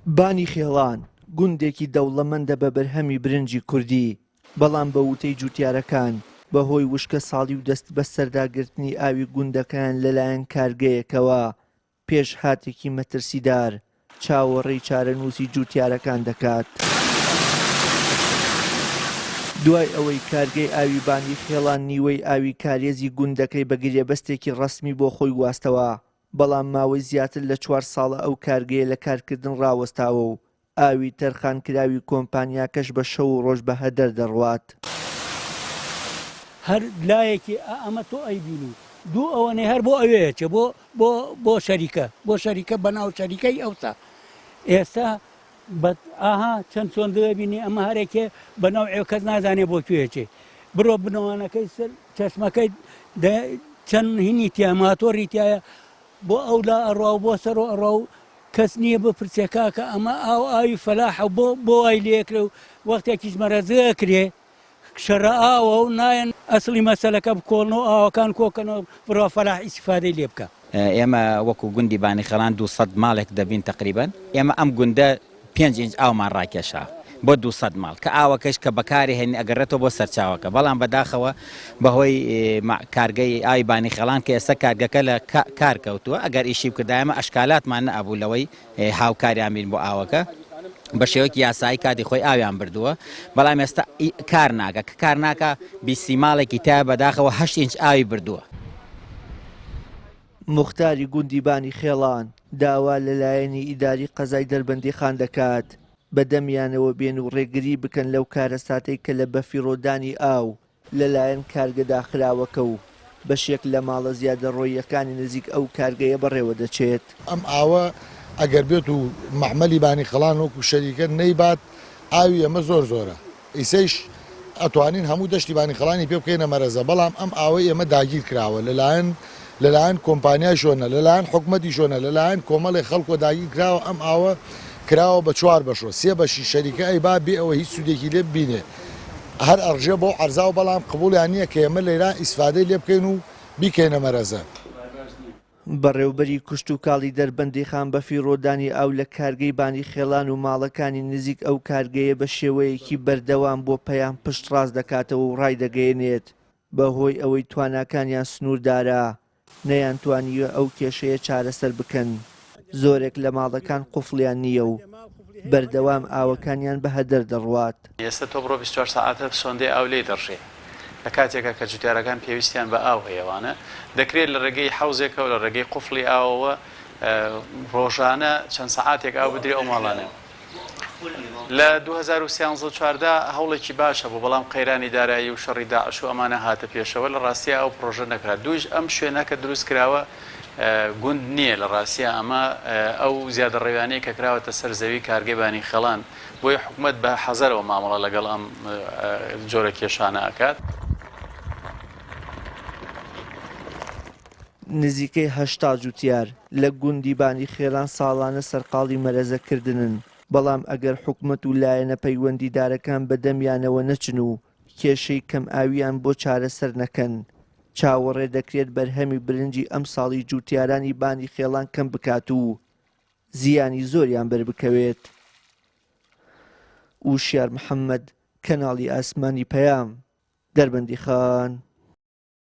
بانی خێڵان گوندێکی دەوڵەمەندە بە بەرهەمی برنجی کوردی، بەڵام بە وتەی جوتیارەکان بەهۆی وشکەساڵی و دەستبەسەرداگرتنی ئاوی گوندەکەیان لەلایەن کارگەیەکەوە پێشهاتێکی مەترسیدار چاوەڕێی چارەنووسی جووتیارەکان دەکات. دوای ئەوەی کارگەی ئاوی بانی خێڵان نیوەی ئاوی کارێزی گوندەکەی بە گرێبەستێکی ڕەسمی بۆ خۆی گواستەوە، بەڵام ماوەی زیاتر لە چوار ساڵە ئەو کارگەیە لە کارکردن ڕاوەستاوە و ئاوی تەرخانکراوی کۆمپانیاکەش بە شەو و ڕۆژ بە هەدەر دەڕوات. هەر لایەکی ئا ئەمە تۆ ئەیبینی دوو ئەوەنەی هەر بۆ ئەوێ ئەچێ بۆ بۆ بۆ شەریکە بۆ شەریکە بەناو شەریکەی ئەوسا ئێستا بە ئاها چەند سۆندە بینی ئەمە هەرێکێ بەناو ئێ کەس نازانێ بۆ کوێ ئەچێ بڕۆ بنەوانەکەی سەر چەشمەکەی چەند هینی تیا ماتۆری تایە بۆ ئەولا ئەڕوا و بۆ سەرۆ ئەڕوا و کەس نییە بپرسێ کاکە ئەمە ئاو ئاوی فەلاحە بۆ بۆ وای لێکرێ و وەختێکیش مەرەزە ئەکرێ شەڕە ئاوە و نایەن ئەسڵی مەسەلەکە بکۆڵن و ئاوەکان کۆکەنەوە بڕوا فەلاح ئیسیفادەی لێ بکا. ئێمە وەکو گوندی بانیخەڵان 200 ماڵێک دەبین تەقریبەن، ئێمە ئەم گوندە پێنج ئینج ئاومان ڕاکێشا بۆ 200 ماڵ کە ئاوەکەش کە بەکاری هێنین ئەگەڕێتەوە بۆ سەرچاوەکە بەڵام بەداخەوە بەهۆی کارگەی ئاوی بانیخەڵان کە ئێستا کارگەکە لە کار کەوتووە ئەگەر ئیشی بکردایە ئێمە ئەشکالاتمان نەئەبوو لەوەی هاوکاریان بین بۆ ئاوەکە بە شێوەیەکی یاسایی کاتی خۆی ئاویان بردووە بەڵام ئێستا کار ناکە کە کار ناکە بیسی ماڵێکی تا بەداخەوە هەشت ئینچ ئاوی بردووە. موختاری گوندی بانی خێڵان داوا لە لایەنی ئیداری قەزای دەربەندیخان دەکات بە دەمیانەوە بێن و ڕێگری بکەن لەو کارەساتەی کە لە بەفیڕۆدانی ئاو لەلایەن کارگە داخراوەکە و بەشێک لە ماڵە زیادەڕۆییەکانی نزیک ئەو کارگەیە بەڕێوەدەچێت. ئەم ئاوە ئەگەر بێت و مەعمەلی بانیخەڵان وەکو شەریکە نەیبات ئاوی ئێمە زۆر زۆرە ئیسەیش ئەتوانین هەموو دەشتی بانیخەڵانی پێ بکەینە مەرەزە بەڵام ئەم ئاوەی ئێمە داگیر کراوە لەلایەن لەلایەن کۆمپانیایشەوە نە لەلایەن حکومەتیشەوە نە لەلایەن کۆمەڵێک خەڵکەوە داگیر کراوە ئەم ئاوە کراوە بە چوار بەشەوە سێ بەشی شەریکە ئەیبا بێ ئەوە هیچ سوودێکی لێ ببینێ هەر ئەڕژێ بەو عەرزاو بەڵام قبوڵیان نییە کە ئێمە لەیرا ئیسفادەی لێ بکەین و بیکەینە مەرەزە. بەڕێوبەری کشتوکاڵی دەربەندیخان بەفیڕۆدانی ئاو لە کارگەی بانیخێڵان و ماڵەکانی نزیک ئەو کارگەیە بە شێوەیەکی بەردەوام بۆ پەیام پشتڕاست دەکاتەوە و ڕایدەگەیەنێت بەهۆی ئەوەی تواناکانیان سنووردارە نەیانتوانیوە ئەو کێشەیە چارەسەر بکەن، زۆرێک لە ماڵەکان قوفڵیان نییە و بەردەوام ئاوەکانیان بە هەدەر دەڕوات. ئێستا تۆ بڕۆ 24 سەعاتە سۆندەی ئاو لێی دەڕژێ لە کاتێکا کە جوتیارەکان پێویستیان بە ئاو هەیە وانە دەکرێت لە ڕێگەی حەوزێکەوە لە ڕێگەی قوفڵی ئاوەوە ڕۆژانە چەند سەعاتێک ئاو بدرێ ئەو ماڵانە لە 2013 و 14 هەوڵێکی باش هەبوو بەڵام قەیرانی دارایی و شەڕی داعش و ئەمانە هاتە پێشەوە لە ڕاستیا ئەو پڕۆژە نەکرا دووش ئەم شوێنە کە دروست کراوە گوند نییە لە ڕاستیا ئەمە ئەو زیادەڕەویانەی کە کراوەتە سەر زەوی کارگەی بانی خێڵان بۆیە حکومەت بە حەزەرەوە مامەڵە لەگەڵ ئەم جۆرە کێشانە ئەکات. نزیکەی 80 جوتیار لە گوندی بانی خێلان ساڵانە سەرقاڵی مەرەزەکردنن، بەڵام ئەگەر حکومەت و لایەنە پەیوەندیدارەکان بەدەمیانەوە نەچن و کێشەی کەمئاوییان بۆ چارەسەر نەکەن، چاوەڕێ دەکرێت بەرهەمی برنجی ئەمساڵی جوتیارانی بانی خێڵان کەم بکات و زیانی زۆریان بەربکەوێت. وشیار محەمەد، کەناڵی ئاسمانی پەیام، دەربەندیخان.